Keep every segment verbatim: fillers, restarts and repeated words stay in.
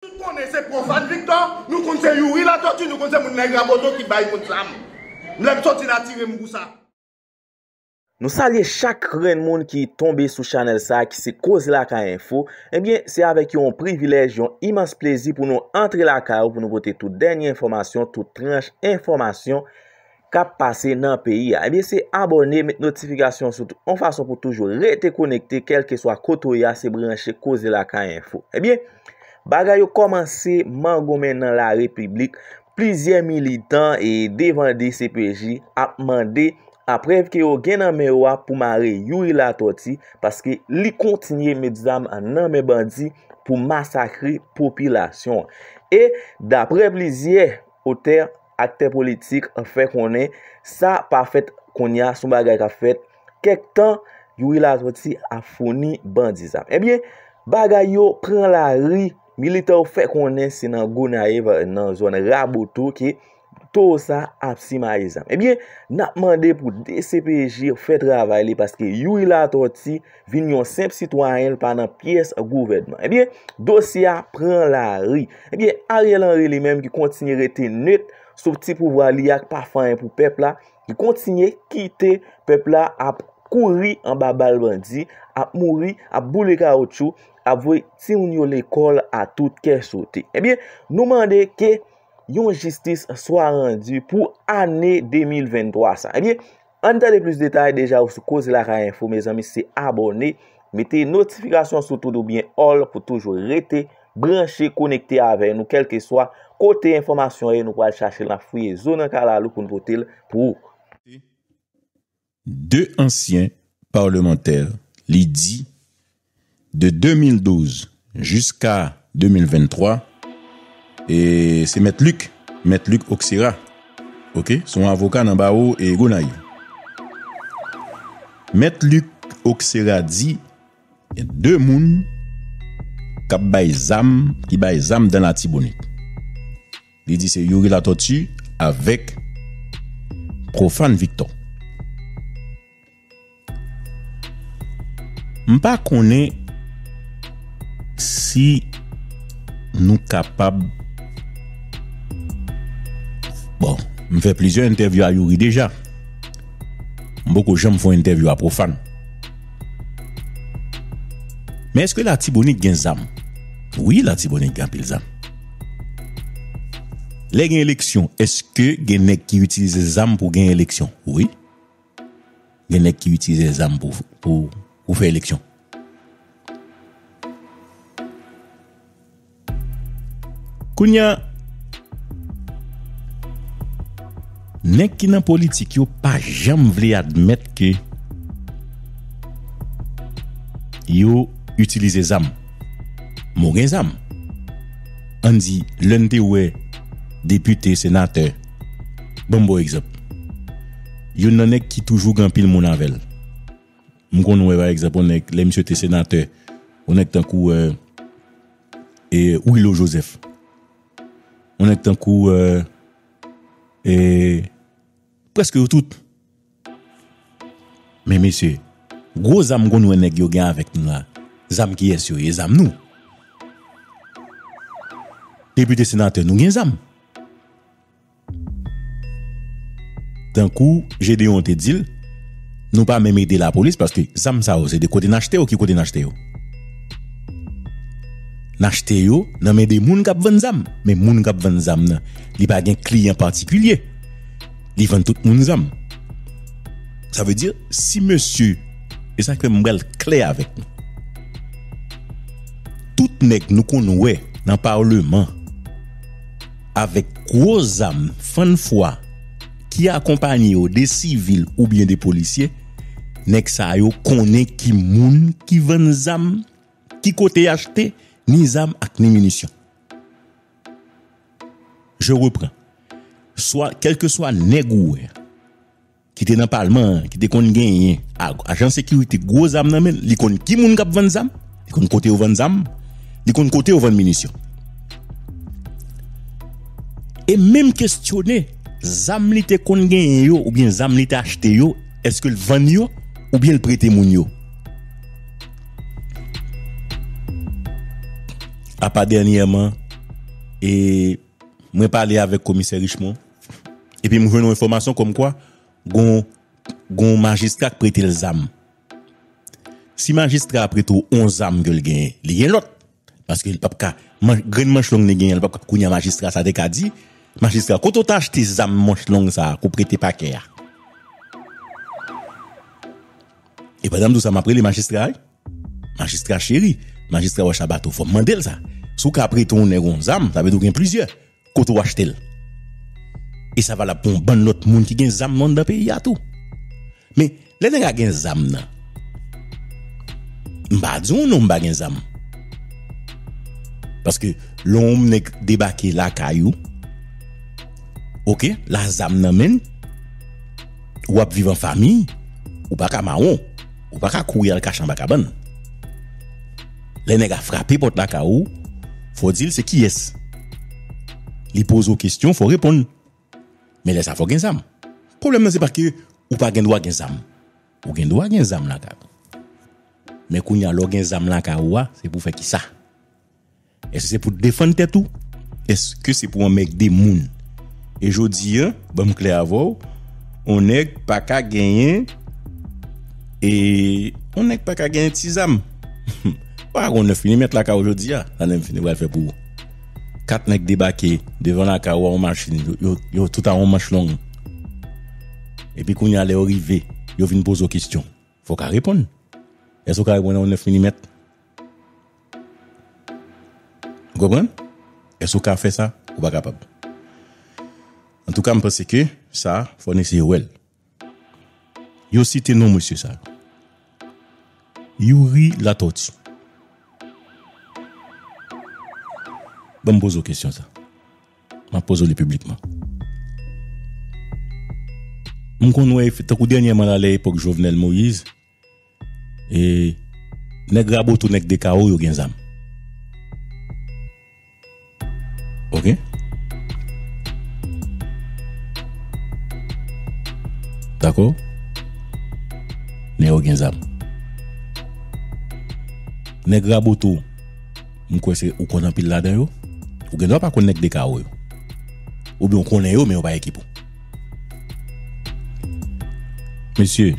Nou konnen se Profane Victor, nou konn se Youri Latortue, nou konn se moun nèg Raboto ki bay moun zam. Lè m soti n a tire m pou sa. Nou salye chak grenn moun ki tonbe sou chanèl sa a ki se Koze Lakay Enfo. Ebyen, se avèk yon privilèj, yon imans plezi pou nou antre lakay ou pou nou pote tout dènye enfòmasyon, tout tranch enfòmasyon k ap pase nan peyi a. Ebyen, se abòne, met notifikasyon sou tout yon fason pou toujou rete konekte, kèlkeswa kote w ye a, se branche Koze Lakay Enfo. Ebyen, bagay yo kòmanse mangonmen nan larepiblik. Plizyè militan e devan D C P J ap mande aprèv ke yo gen nan men yo a pou mare Youri Latortue, paske li kontinye met zam nan men bandi pou masakre popilasyon an. E daprè plizyè otè, aktè politik fè konnen sa pa fèt kounye a, se yon bagay k ap fèt kèk tan. Youri Latortue ap founi bandi zam. Ebyen, bagay yo pran lari, militan yo fè konnen se nan Gonayiv, nan zòn Raboto ke towo sa ap simaye zam. Ebyen, n ap mande pou D C P J fè travay li paske Youri Latortue vin yon senp sitwayen, li pa nan pyès gouvènman. Ebyen, dosye a pran lari. Ebyen, Ariel Henry li menm ki kontinye rete net sou ti pouvwa li a, k pa fè anyen pou pèp la, ki kontinye kite pèp la ap kouri anba bal bandi, ap mouri, ap boule kawotchou, ap voye timoun yo lekòl a tout kè sote. Ebyen, nou mande ke yon jistis swa randi pou ane de mil venntwa sa. Ebyen, ann tande plis detay, deja ou sou Koze Lakay Enfo, mezanmi, se abòne, mete notifikasyon sou tout oubyen all pou toujou rete branche, konekte avè nou, kèlkeswa kote enfòmasyon ye, nou pral chache l, n ap fouye zo nan kalalou pou n pote l pou ou. De ansyen palmantè, li di, de de mil douz jiska de mil venntwa, e se Mèt Luc, Mèt Luc Oxera, oke, se yon avoka nan bawo e Gonayiv. Mèt Luc Oxera di, gen de moun k ap bay zam, ki bay zam dan Latibonit. Li di se Youri Latortue avèk Profane Victor. M pa konnen si nou kapab, bon, m fè plizyè entèvyou a Youri deja. M poko janm fè yon entèvyou a Profane. Men èske Latibonit gen zam? Wi, Latibonit gen anpil zam. Lè gen eleksyon, èske gen nèg ki itilize zam pou gen eleksyon? Wi. Gen nèg ki itilize zam pou, pou, pou fè eleksyon. Kounye a, nèg ki nan politik yo pa janm vle admèt ke yo itilize zam. Men w gen zam. Ann di, lè n te wè depite, senatè, ban m ba w egzanp. Youn nan nèg ki toujou gen anpil moun avè l. M konn wè, pa egzanp, yon nèg, lè misye te senatè, yon nèg tankou, e, e, Willo Joseph. Yon nèg tankou, e, e, prèske yo tout. Men mesye, gwo zam m konn wè nèg yo gen avèk nou la, zam kiyès yo ye? Zam nou. Depite, senatè, nou gen zam. Tankou Gedeon te di l, nou pa menm ede lapolis paske zam sa yo se de kote n achte yo, ki kote n achte yo? N achte yo nan men de moun k ap vann zam, men moun k ap vann zam nan, li pa gen kliyan patikilye. Li vann tout moun zam. Sa vle di, si mesye, e sa k fè m pral klè avèk nou. Tout nèg nou konn wè nan palman avèk gwo zam, fann fwa, ki akonpaye yo de sivil oubyen de polisye, nèg sa yo konnen ki moun ki vann zam, ki kote y achte ni zam ak ni minisyon. Je reprends. Swa, kèlkeswa nèg ou wè ki te nan palman an, ki te konn genyen a, ajan sekirite gwo zam nan men l, li konn ki moun k ap vann zam, li konn kote yo vann zam, li konn kote yo vann minisyon. E menm kesyone, zam li te konn genyen yo oubyen zam li te achte yo, èske l vann yo oubyen l prete moun yo? Apa dènyèman, E mwen pale avèk komisè Richemond, epi m jwenn yon enfòmasyon kòmkwa gon, gon majistra k prete l zam. Si majistra a prete w yon zam ke l genyen, li gen lòt. Paske l p ap ka, man, grenn manch long li genyen, l p ap ka, kounye a majistra sa te ka di, majistra, kote w t achte zam manch long sa a, ke w prete pakè a? E pandan m di w sa, m ap rele majistra a, wi. Majistra cheri, majistra Wòch Abato, fò m mande l sa. Si w ka prete yon nèg yon zam, sa vle di w gen plizyè. Kote w achte l? E sa valab pou yon bann lòt moun ki gen zam nan anndan peyi a tou. Men, lè nèg la gen zam nan, m pa di w non, m pa gen zam. Paske lè yon nèg debake lakay ou, oke, l a zam nan men l, w ap viv an fanmi, ou pa ka mawon, ou pa ka kouri al kache anba kabann. Lè nèg la frape pòt lakay ou, fò w di l se kiyès. Li poze w kesyon, fò w reponn. Men lè sa, fò w gen zam. Pwoblèm nan, se pa ke ou pa gen dwa gen zam. Ou gen dwa gen zam lakay ou. Men kounye a, lè w gen zam lakay ou a, se pou w fè kisa? Èske se pou w defann tèt ou? Èske se pou w anmègde moun? E jodi a, ban m klè avè w, yon nèg pa ka genyen, e yon nèg pa ka genyen ti zam. Pa gen nèf milimèt lakay ou jodi a, sa nèg m fini pral fè pou ou. Kat nèg debake devan lakay ou a yon machin, yo, yo, yo tout a yon manch long. Epi kounye a, lè yo rive, yo vin poze w kesyon. Fò w ka reponn. Èske w ka reponn a yon nèf milimèt? Ou konprann? Èske w ka fè sa? Ou pa kapab. Antouka, m panse ke sa, fò n eseye wè l. Yo site non mesye sa yo. Youri Latortue. Ban m poze w kesyon sa. M ap poze w li piblikman. M konn wè, tankou dènyèman la, lè epòk Jovenel Moïse, e nèg Raboto, nèg Dekawo, yo gen zam. Oke? Dakò? Men yo gen zam. Nèg Raboto, m kwè se ou konn anpil ladan yo. Ou gen dwa pa konn nèg Dekawo yo. Oubyen ou konnen yo, men yo pa ekip ou. Mesye,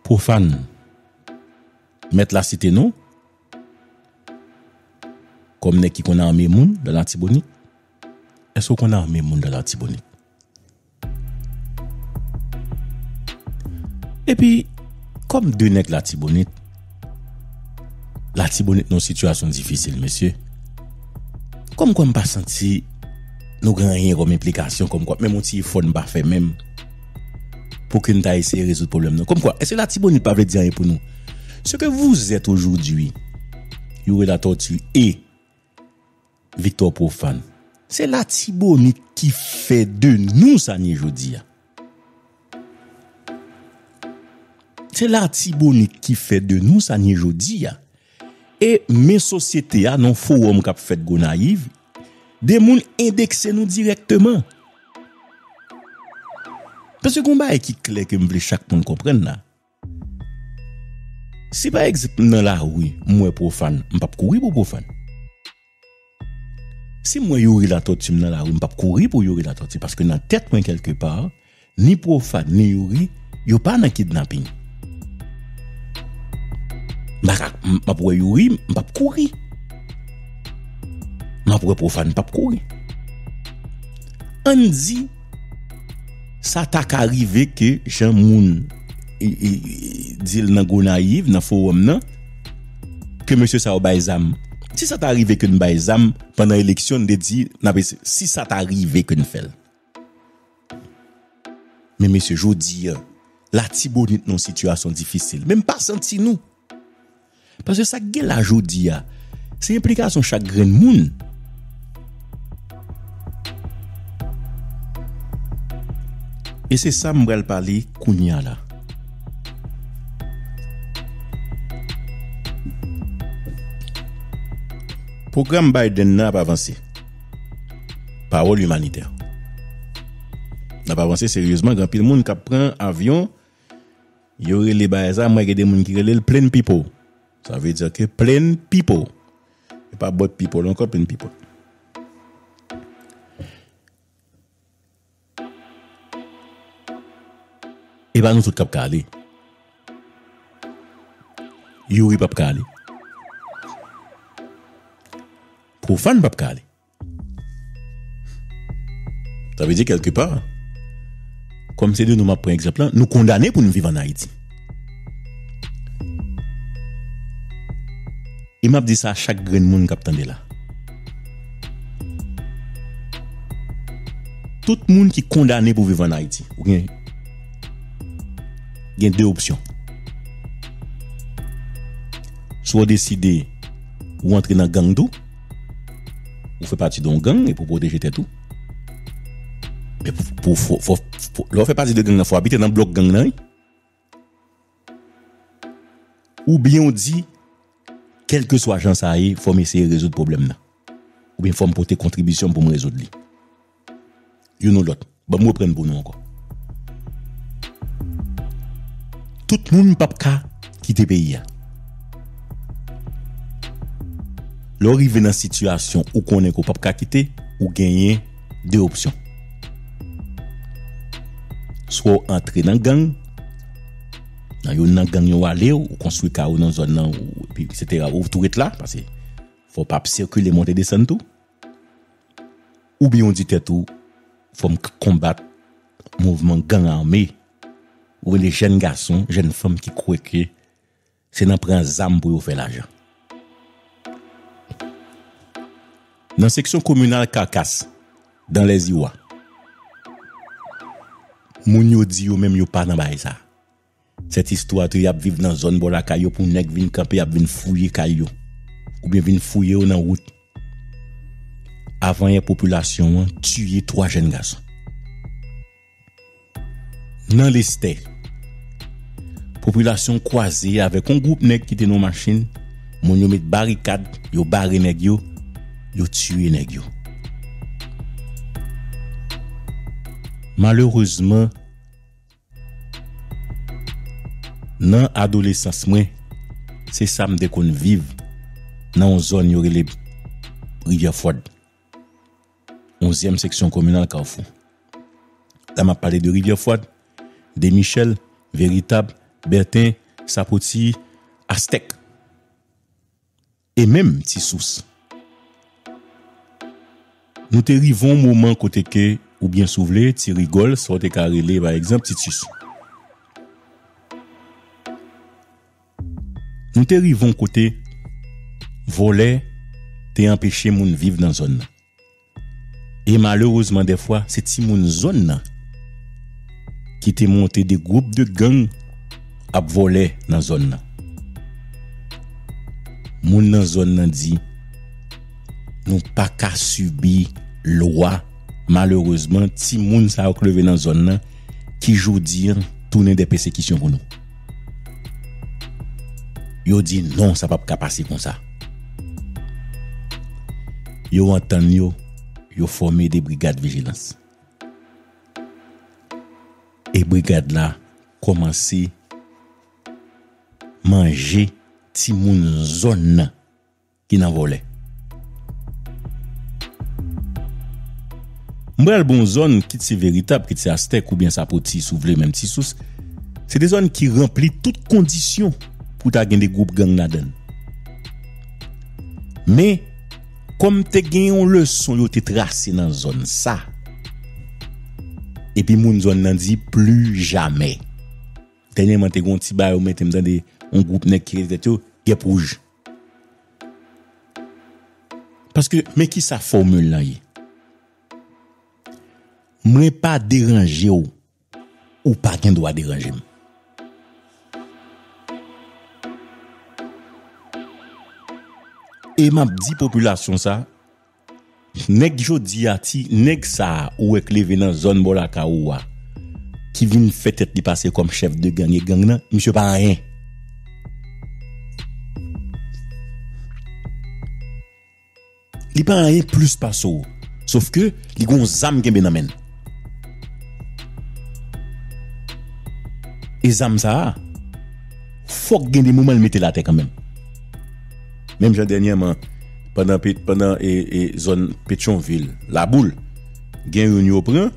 Pwofàn, mèt la site non, kòm nèg ki konn ame moun nan Latibonit. Èske w konn ame moun nan Latibonit? Epi, kòm de nèg Latibonit, Latibonit nan yon sitiyasyon difisil, mesye. Kòmkwa m pa santi nou gen anyen kòm enplikasyon, kòmkwa menm yon ti efò n pa fè menm pou ke n ta eseye rezoud pwoblèm nan. Kòmkwa, èske Latibonit pa vle di anyen pou nou? Ce que vous êtes aujourd'hui, Youri Latortue et Victor Prophane, se Latibonit ki fè de nou sa n ye jodi a. Se Latibonit ki fè de nou sa n ye jodi a. E men sosyete a, nan fowòm k ap fèt Gonayiv, de moun endekse nou dirèkteman. Paske gon bagay ki klè ke m vle chak moun konprann la. Si pa egzanp m nan lari, m wè Pwofàn, m p ap kouri pou Pwofàn. Si m wè Youri Latortue m nan lari, m p ap kouri pou Youri Latortue, paske nan tèt mwen kèlkepa, ni Pwofàn, ni Youri, yo pa nan kidnaping. M pa ka, m, m ap wè Youri, m p ap kouri. M ap wè Pwofàn, m p ap kouri. Ann di, sa ta ka rive ke jan moun, e, e, e, di l nan Gonayiv, nan fowòm nan, ke mesye sa yo bay zam. Si sa ta rive ke n bay zam pandan eleksyon, n te di, n ap ese-, si sa ta rive ke n fè l. Men mesye, jodi a, Latibonit nan yon sitiyasyon difisil. Men m pa santi nou. Paske sa k gen la jodi a, se enplikasyon chak grenn moun. E se sa m pral pale kounye a la. Pwogram Biden nan ap avanse. Pawòl imanitè. N ap avanse seryezman, gen anpil moun k ap pran avyon, yo rele bagay sa, mwen gen de moun ki rele l plane people. Sa vle di ke plane people. Pa bòt people ankò, pen people. E pa nou tout k ap ka ale. Youri p ap ka ale. Profane p ap ka ale. Sa vle di, kèlke pa, kòm se de nou m ap pran egzanp lan, nou kondane pou n viv ann Ayiti. E m ap di sa a chak grenn moun k ap tande la. Tout moun ki kondane pou viv ann Ayiti, ou gen, gen de opsyon. Swa w deside ou antre nan gang tou, ou fè pati de yon gang epi w pwoteje tèt ou. Men pou, pou, fò, fò, fò, lè w fè pati de gang nan, fò w abite nan blòk gang nan, wi. Oubyen w di, kèlkeswa jan sa ye, fò m eseye rezoud pwoblèm nan. Oubyen fò m pote kontribisyon m pou m rezoud li. Youn ou lòt. Ban m reprann pou nou ankò. Tout moun p ap ka kite peyi a. Lè w rive nan sitiyasyon ou konnen ke w p ap ka kite, ou genyen de opsyon. Swa w antre nan gang, nan youn nan gang yo w ale, ou konstwi kay ou nan zòn nan, ou, epi etsetera, ou tou ret la, paske fò w pa ap sikile monte desann tou. Oubyen w di tèt ou, fò m k-, konbat mouvman gang ame. Ou gen de jèn gason, jèn fanm ki kwè ke se nan pran zam pou yo fè lajan. Nan seksyon kominal Kakas, dans les Iwa, moun yo di yo menm yo pa nan bagay sa. Sèt istwa tou, y ap viv nan zòn bò lakay yo pou nèg vin kanpe, y ap vin fouye kay yo. Oubyen vin fouye yo nan wout. Avanyè popilasyon an tiye twa jèn gason. Nan Lestè, popilasyon kwaze avèk yon gwoup nèg ki te nan yon machin, moun yo met barikad, yo bare nèg yo, yo tiye nèg yo. Malerezman, nan adolesans mwen, se sa m te konn viv nan yon zòn yo rele Rivyè Fwad. Onzyèm seksyon kominal Kafou. La, m ap pale de Rivyè Fwad, de Michèl, Veritab, Bèten, Sapoti, Astèk. E menm Ti Sous. Nou te rive yon moman kote ke, oubyen si w vle, Ti Rigòl, sa w te ka rele, pa egzanp, Titus. Nou te rive yon kote vòlè te anpeche moun viv nan zòn nan. E malerezman, dèfwa, se timoun zòn nan ki te monte de gwoup de gang ap vòlè nan zòn nan. Moun nan zòn nan di, nou pa ka sibi lwa, malerezman, timoun sa yo k leve nan zòn nan, ki jodi an tounen de pèsekisyon pou nou. Yo di non, sa p ap ka pase konsa. Yo antann yo, yo fòme de brigad vijilans. E brigad la kòmanse manje timoun zòn nan ki nan vòlè. M pral ba w yon zòn, kit se Veritab, kit se Astèk oubyen Sapoti, si w vle, menm Ti Sous. Se de zòn ki ranpli tout kondisyon pou ta gen de gwoup gang ladan l. Men, kòm te gen yon leson yo te trase nan zòn sa, epi moun zòn nan di, pli jamè. Dènyèman, te gen yon ti bagay yo mete, m tande yon gwoup nèg ki rele tèt yo Gèp Wouj. Paske, men ki sa fòmil lan ye. Mwen pa deranje w, ou pa gen dwa deranje m. E m ap di popilasyon sa, nèg jodi a, ti nèg sa a ou wè k leve nan zòn bò lakay ou a, ki vin fè tèt li pase kòm chèf de gang e gang nan, misye pa anyen. Li pa anyen plis pase w. Sof ke li gon zam kenbe nan men l. E zam sa a, fòk gen de moman l mete l atè kanmenm. Menm jan dènyèman, pandan, pandan e, e, zòn Petyonvil, Laboul. Gen youn yo pran,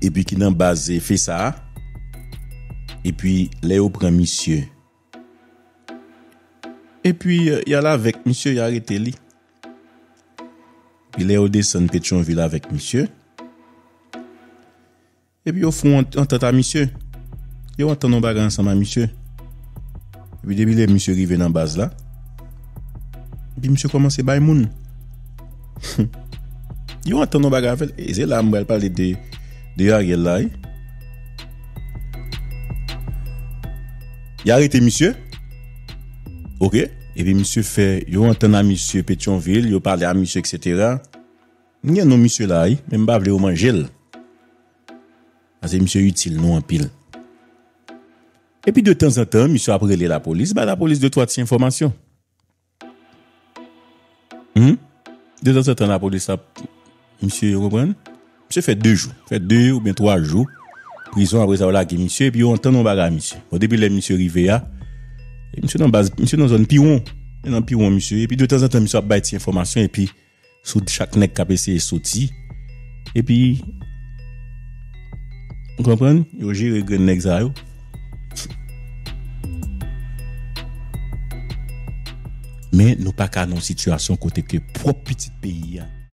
epi ki nan baz e, Fesa a. Epi lè yo pran misye, epi, e, y al avèk misye, y arete li. Epi lè yo desann Petyonvil avèk misye, epi yo fè yon antant a misye. Yo antann yon bagay ansanm a misye. Epi depi lè misye rive nan baz la, epi misye kòmanse bay moun. Yo antann yon bagay avè l. E se la m pral pale de, de Ariel la, wi. Y arete misye. Oke. Epi misye fè, yo antann a misye Petyonvil, yo pale a misye, etsetera. M gen non misye la, wi, men m pa vle yo manje l. Paske misye itil nou anpil. Epi de tanzantan, misye ap rele lapolis, bay lapolis de twa ti enfòmasyon. Hmm? De tanzantan, lapolis ap, misye, ou konprann? Misye fè de jou, fè de oubyen twa jou prizon, apre sa, yo lage misye, epi yo antann yon bagay a misye. Bon, depi lè misye rive a, e misye nan baz, misye nan zòn Piwon. Misye nan Piwon, misye. Epi de tanzantan, misye ap bay ti enfòmasyon, epi sou chak nèg k ap eseye soti. Epi, ou konprann? Yo jere grenn nèg sa yo. Men nou pa ka nan yon sitiyasyon kote ke pwòp pitit peyi a